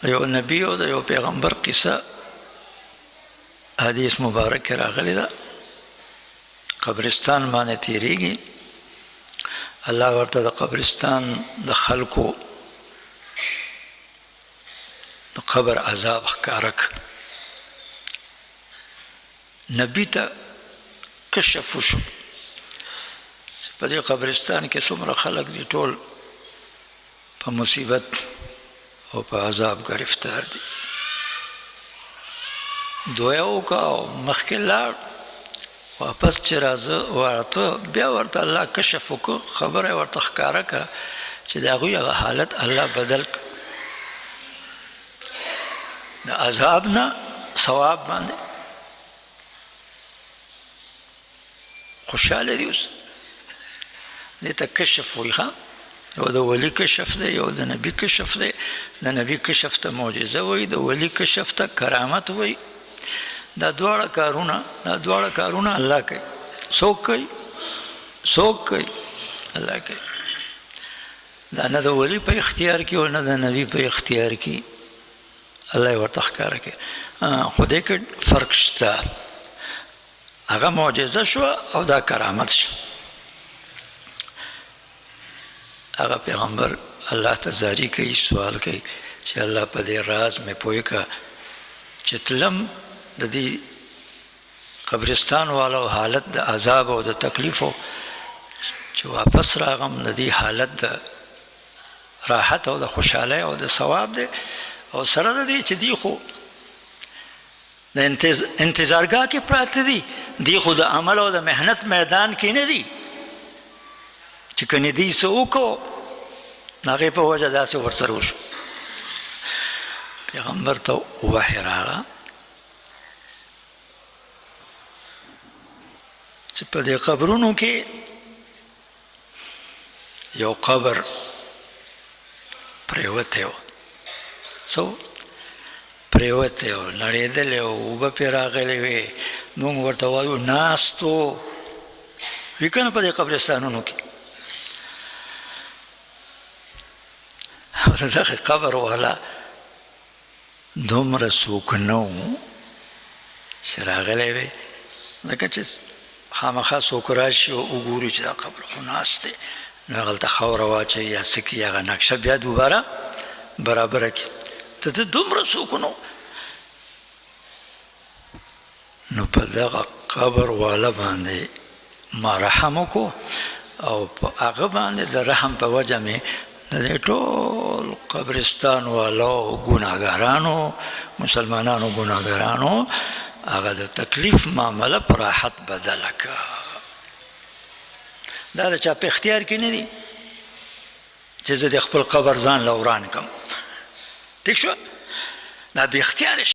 د یو نبی او د یو پیغمبر قصه حدیث مبارک کې راغلې ده. قبرستان باندې تیریږي، الله ورته د قبرستان د خلکو د قبر عذاب ښکاره کړ. نبی ته کشف وشو چې په دې قبرستان کې څومره خلک دي، ټول په مصیبت او په عذاب ګرفتار دي. دویا وکړه او مخکې لاړ، واپس چې راځه ورته بیا ورته الله کشف وکړ، خبره یې ورته ښکاره کړه چې د هغوی هغه حالت الله بدل کړ، د عذاب نه ثواب باندې خوشحاله دي. اوس دې ته کشف وایي. ښه، یو د ولي کشف دی، یو د نبي کشف دی. د نبي کشف ته معجزه وایي، د ولي کشف ته کرامت وایي. دا دواړه کارونه، دا دواړه کارونه الله کوي. څوک کوي؟ څوک کوي؟ الله کوي. دا نه د ولي په اختیار کې او نه د نبي په اختیار کې، الله یې ورته ښکاره کوي. خو دې کې فرق شته، هغه معجزه شوه او دا کرامت شو. هغه پیغمبر الله ته زاری کوي، سوال کوي چې الله په دې راز مې پوه که چې تلم د دې قبرستان والو حالت د عذاب او د تکلیفو، چې واپس راغم د دې حالت د راحت او د خوشحالۍ او د ثواب دی، او سره د دې چې دی خو د انتظارګاه کې پراته دي، دی خو د عمل او د محنت میدان کې نه دي، چې کنې دی څه وکړو د هغې په وجه داسې ورسره وشو. پیغمبر ته وحی راغله چې په دې قبرونو کې یو قبر پریوتی و، څه پریوتی و، نړېدلی و، اوبه پرې راغلې وې، موږ ورته وایو ناست و، وي که نه په دې قبرستانونو کې. او د دغه قبر والا دومره څوک نه وو چې راغلی وي، ځکه چې خامخا څوک راشي او وګوري چې دا قبر خو ناست دی، نو هغلته خاوره واچوي یا څه کړي، هغه نقشه بیا دوباره برابره کړي. د ده دومره څوک نه، نو په دغه قبر والا باندې ما رحم وکړو او په هغه باندې د رحم په وجه مې د دې ټول قبرستان والو ګناهګارانو، مسلمانانو ګناهګارانو هغه د تکلیف معامله په راحت بدله کړه. دا د چا په اختیار کې نه دي چې زه د خپل قبر ځان له وران کړم. ټیک شو؟ دا بې اختیاره.